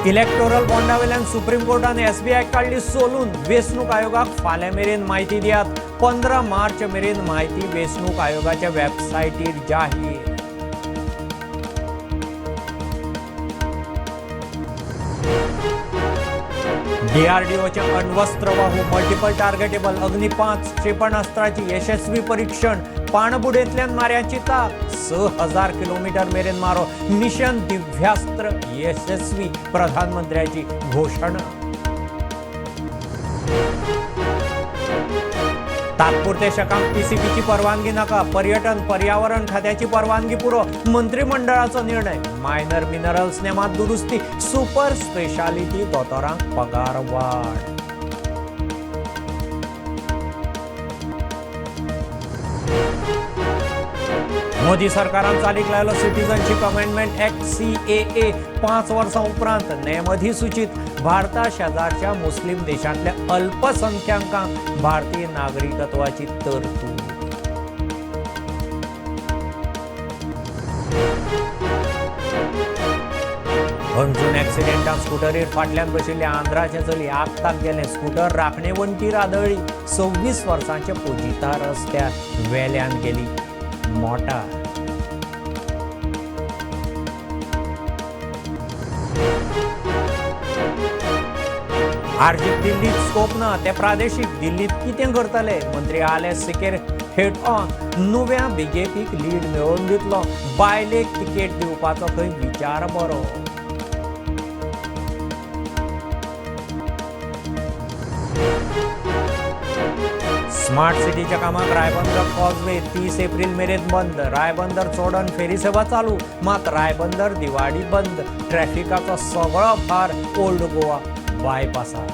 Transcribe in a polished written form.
Electoral बॉन्डा वयल्यान supreme कोर्टान एसबीआयक काडली सोलून. वेंचणूक आयोगाक फाल्यां मेरेन म्हायती दियात. 15 मार्च मेरेन म्हायती वेंचणूक आयोगाच्या वेबसायटीर जाहीर. डीआरडीओच्या अण्वस्त्रवाहू मल्टिपल टार्गेटेबल अग्नी 5 क्षेपणास्त्राची यशस्वी परीक्षण. पाणबुडेंतल्यान माऱ्याची ताक. 6000 किलोमीटर मेरेन मारो. मिशन दिव्यास्त्र यशस्वी, प्रधानमंत्र्याची घोषणा. तात्पुरते शकांक पीसीबीची परवानगी नाका. पर्यटन पर्यावरण खात्याची परवानगी पुरो, मंत्रिमंडळाचो निर्णय. मायनर मिनरल्स नेमात दुरुस्ती. सुपर स्पेशालिटी दोतोरांक पगार वाड. मोदी सरकारान चालीक लायलो सिटीजनशीप अमेंडमेंट एक्ट सीएए. 5 वर्सां उपरांत नेम अधिसूचित. भारता शेजारच्या मुस्लीम देशांतल्या अल्पसंख्याकांक भारतीय नागरिकत्वाची तरतूद. हणजूण ॲक्सिडेंटात स्कुटरीर फाटल्यान बशिल्ले आंध्राचे चली आगताक गेलें. स्कुटर राखणे वण्टीर आदळ्ळी. 26 वर्सांचे पुजिता रस्त्यार, वेल्यान गेली मोटार. आरजीक दिल्लीत स्कोप ना, ते प्रादेशीक. दिल्लीत कितें करतले? मंत्री आले सिकेर हेड ऑन. नुव्या बीजेपीक लीड मेळोवन दितलो. बायलेक तिकेट दिवपाचो खंय विचार बरो. स्मार्ट सिटीच्या कामाक रायबंदर कॉजवे 30 एप्रिल मेरेन बंद. रायबंदर चोडण फेरी सेवा चालू, मात रायबंदर दिवाडी बंद. ट्रॅफिकाचो सगळो भार ओल्ड गोवा बायपासार.